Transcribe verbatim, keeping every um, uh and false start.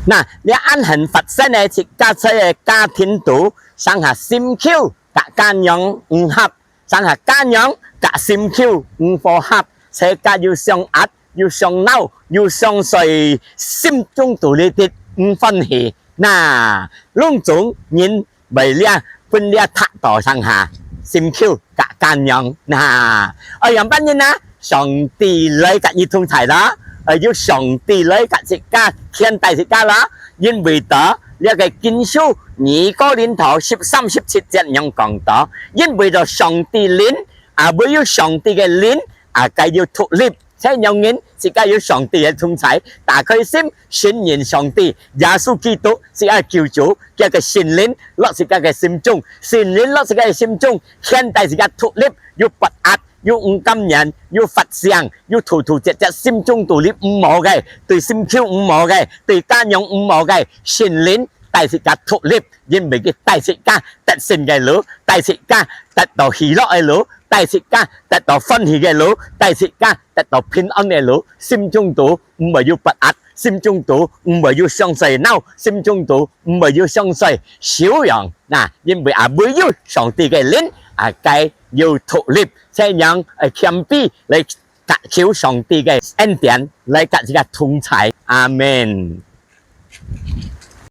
那這恁樣發生个，自家在个家庭肚，成下心臼佮家娘毋合，成下家娘佮心臼毋和合，自家又相壓，又相鬧，又相衰，心中肚裡底毋歡喜。那攏總人為了分了忒多，成下心臼佮家娘。那愛仰般形啊？上帝來佮你同在啦，愛有上帝來佮自家牽帶自家啦。因為到這个經書二哥林多十三十七節仰講到，因為到上帝靈，啊，唯有上帝个靈，啊，該有獨立。 這樣人自家有上帝个同在，打開心，信任上帝，耶穌基督自家救主，佢个聖靈落自家个心中，聖靈落自家个心中，牽帶自家獨立，有不安，有毋甘願，有發想，有突突折折，心中肚裡毋和个，對心臼毋和个，對家娘毋和个，聖靈帶自家獨立，因為佢帶自家得勝个路，帶自家得到喜樂个路，帶自家得到歡喜个路，帶自家得到平安个路，心中肚毋會有不安，心中肚毋會有相衰惱，心中肚毋會有相衰愁樣。那，因為啊，唯有上帝个靈，啊，該有獨立，這樣，呃，謙卑來祈求上帝个恩典，來佮自家同在。阿們。